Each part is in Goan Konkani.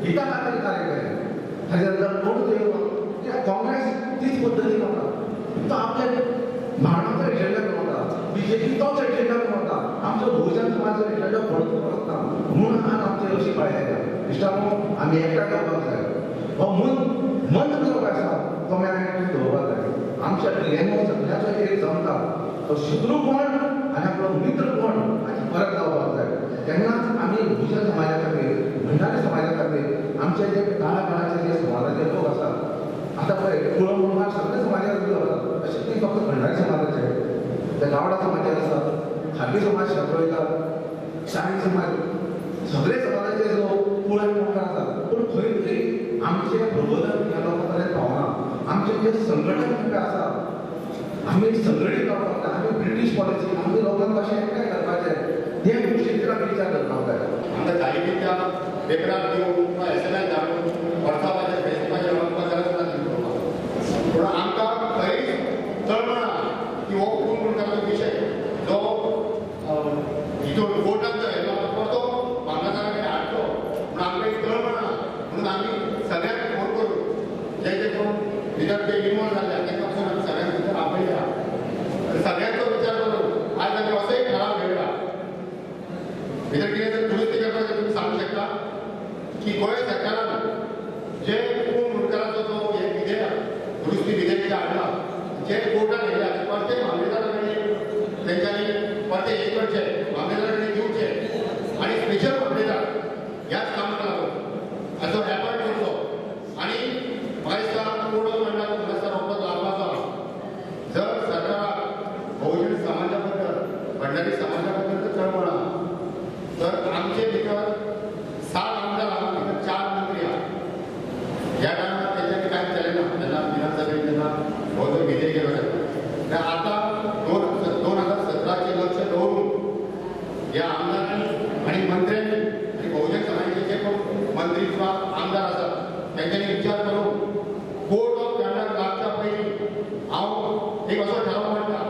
हिता खातीर कार्य केलें. हाजे नंतर कोण काँग्रेस तीच पद्दतीन वता, तो आपल्या भाणाचो एजेंडा घेवन वता, बीजेपी तोच एजेंडा घेवन वता. आमचो बहुजन समाजाचो एजेंडा कोणूच वचना म्हणून आज आमची अशी पाळी आयल्या. इश्टांनो, आमी एकठांय जावपाक जाय. हो मंत्र जो आसा तो आमी एकठांय दवरपाक जाय. आमच्या पिळग्यांनी सगळ्याचो एक जमता तो शत्रू कोण आनी आपलो मित्र कोण हाची फरक जावपाक जाय. तेन्नाच आमी बहुजन समाजा खातीर, भंडारी समाजा खातीर, आमचे जे काळा काळाचे जे समाजाचे लोक आसात, आतां पळय कुळमुळार सगळे समाजाचे लोक आसात, अशें न्ही फक्त भंडारी समाजाचे, ते गावडा समाजाचे आसात, खारवी समाज शेतवयतात, शाही समाज, सगळे समाजाचे लोक कुळ आनी मुखार आसात. पूण खंय तरी आमचें प्रबोधन ह्या लोकां पर्यंत पावना. आमचें जें संघटन जें आसा, आमी संघटीत जावपाक जाय. आमी ब्रिटीश पॉलिसी आमी लोकांक कशें एकठांय करपाचें हे गोश्टीचेर आमी विचार करपाक जाय. आमकां जायती त्या पेपरार दिवन किंवा एसएमएस धाडून व्हॉट्सॅपाचेर फेसबुकाचेर वचपाक गरज ना दिवपाक. पूण आमकां खरीच तळमळ आहा की हो कोण मुंडकाराचो विशय जो हितून कोर्टान जो येयलो तो परतो मामलेदारा कडेन हाडचो म्हणून आमकां एक तळमळ आहा. म्हणून आमी सगळ्यांक फोन करून जे जे कोण भितर जे इनवॉल्व जाल्ले तांकां पसून आमी सगळ्यांक भितर आपयल्या. सगळ्यांचो विचार करून आयज आमी असो एक ठराव घेवया, भितर कितें जर दुरुस्ती करपाचें तुमी सांगूंक शकता की गोंय सरकारान जे कोण मुंडकाराचो जो हे विधेयक दुरुस्ती विधेयक जे हाडला जे कोर्टान येयल्या ते परते मामलेदारा कडेन तेंच्यांनी परते हे करचे, मामलेदारा कडेन दिवचे आनी स्पेशल मामलेदार ह्याच कामाक लागून हाचो एफर्ट करचो. आनी म्हाका दिसता कोड ऑफ कंडक्ट म्हाका दिसता रोखडोच लागपाचो आहा. जर सरकाराक बहुजन समाजा बद्दल, भंडारी समाजा बद्दल जर चळवळ आहा तर आमचे भितर 7 आमदार आहा, भितर 4 मंत्री आहा. ह्या टायमार तेंच्यांनी कांय केलें ना जेन्ना विधानसभेन जेन्ना हो जो विधेयक केलो तेन्ना. आतां 2017चें लक्ष दवरून ह्या आमदारांनी आनी मंत्र्यांनी आनी बहुजन समाजाचे जे कोण मंत्री किंवा आमदार आसात तेंच्यांनी विचार करून कोड ऑफ कंडक्ट लागच्या पयलीं हांव एक असो ठराव मांडटा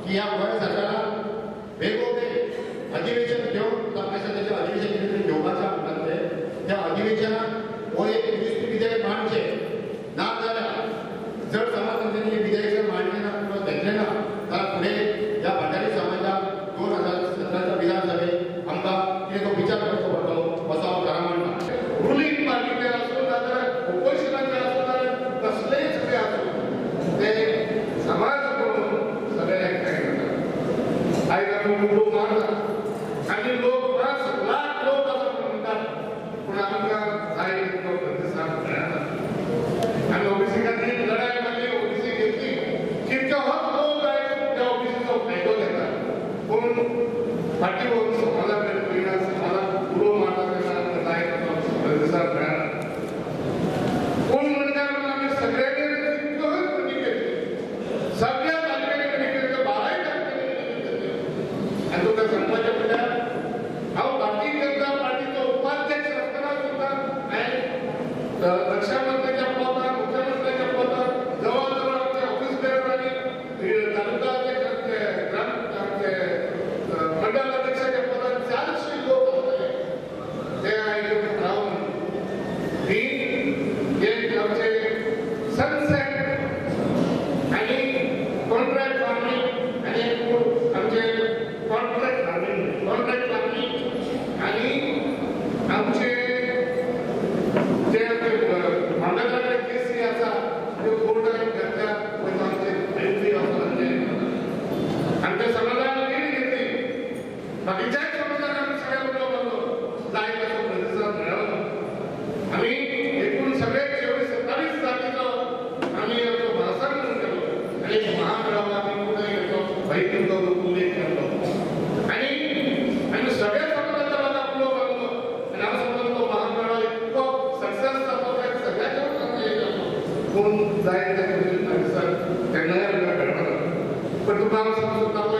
की ह्या गोंय सरकारान बेगोबेग अधिवेशन घेवन तेचें अधिवेशन कितें तरी घेवपाचें म्हणटात ते त्या अधिवेशनात हो एक दुरुस्ती विधेयक मांडचें. ना जाल्यार जर समाज तेंच्यांनी हें विधेयक जर मांडलें ना किंवा घेतलें ना जाल्यार फुडें ह्या भंडारी समाजाक 2017च्या विधानसभेत आमकां कितें तो विचार करचो पडटलो असो हांव ठराव मांडटा. रुलींग पार्टीचे आसूं नाजाल्यार ओपोजिशनाचे आसूं नाजाल्यार कसलेय सगळे आसूं ते समाज म्हणून सगळे एकठांय करतात. आयज आमी उलो मारता आनी लोक 5 लाख लोक आसा म्हणून म्हणटात, पूण आमकां जाय तितलो प्रतिसाद मेळना. आमी ओबीसी खातीर लढाय मारली, ओबीसी घेतली, कितकोच लोक आयज त्या ओबीसीचो फायदो घेतात, पूण फाटीं वचून समाजा कडेन पळयना, समाजाक उलो मारता तेन्ना आमकां जाय तितलो प्रतिसाद मेळना. कोण म्हणटा आमी सगळ्यांनी तितक्योच मिटींग घेतली, सगळ्या तालुक्यांनी मिटींग घेतली, 12 तालुक्यांनी मिटींग घेतली. आनी तुका सांगपाचें म्हणल्यार हांव भारतीय जनता पार्टीचो उपाध्यक्ष आसतना सुद्दां हांवें रक्षा मंत्र्याच्या पदार, मुख्यमंत्र्याच्या पदार जवळ जवळ आमच्या ऑफिस बेररांनी, तालुका अध्यक्ष, आमचे ग्राम, आमचे मंडळ अध्यक्षाच्या पदार 400 लोक आसतले ते आयज रावन ही एक आमचे सनसेट आनी कॉन्ट्रॅक्ट फार्मींग आनी आमचे कॉन्ट्रॅक्ट फार्मींग आनी आमचे जे मामलेदाराकडे केसी आसा त्यो कोर्टान घेतल्या आमचे एंट्री आसा. आमच्या समाजान लीड घेतली, बाकीच्याय समाजान आमी सगळे उलो मारलो, जाय तसो प्रतिसाद मेळना. आमी एकूण सगळे 26-27 जातीचो आमी आमचो महासंघ म्हणून केलो आनी महामेळावा आमी कुठे घेतलो, भाई तो उल्लेख केलो आनी आमी सगळ्या समाजाच्या लोकांक उलो मारलो आनी हांव समजलो तो महामेळावा इतको सक्सेस जालो काय सगळ्याच्या लोकांक हे जालो, पूण जाय त्या प्रतिसाद तेन्नाय आमकां मेळना. पण तुका हांव सांगूंक सोदता